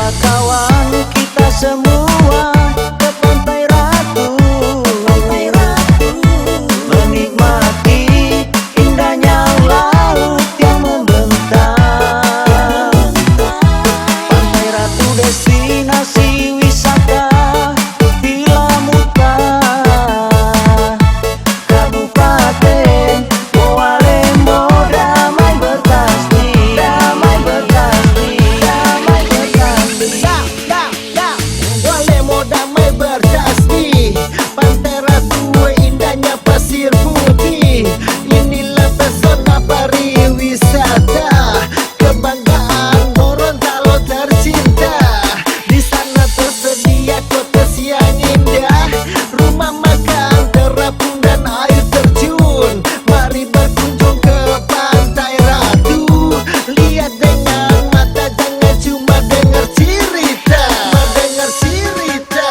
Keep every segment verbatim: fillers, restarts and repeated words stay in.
Kawan kita semua ke Pantai Ratu, Pantai Ratu, menikmati indahnya laut yang membentang. Pantai Ratu destinasi wisata Vila Muta, Kabupaten Boalemo, damai bertasbih, damai bertasbih, damai bertasbih. Da, da, da. Boalemo damai bertasbih. Pantai Ratu indahnya pasir putih. Inilah pesona pariwisata, kebanggaan Gorontalo tercinta. Di sana tersedia kota yang indah, rumah makan terapung dan air terjun. Mari berkunjung ke Pantai Ratu, lihat dengan mata, jangan cuma dengar cerita, dengar cerita.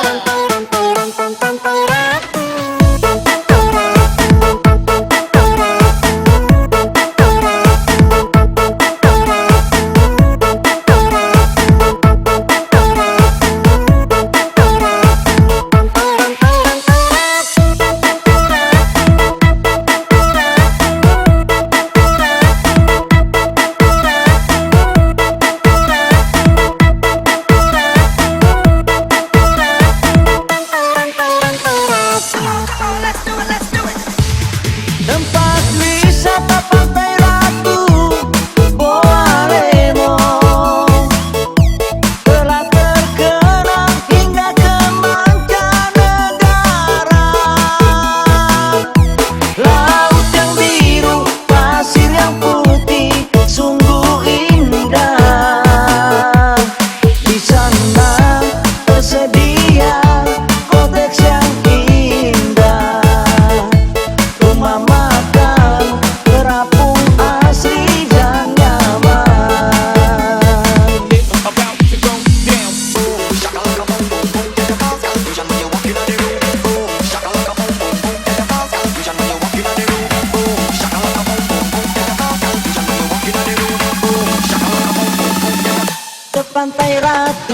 Tempat wisata Pantai Ratu Boalemo telah terkenal hingga ke mancanegara. Laut yang biru, pasir yang putih, sungguh indah. Di sana tersedia koteks yang indah, rumah makan terapung asri dan nyaman. Ke Pantai Ratu.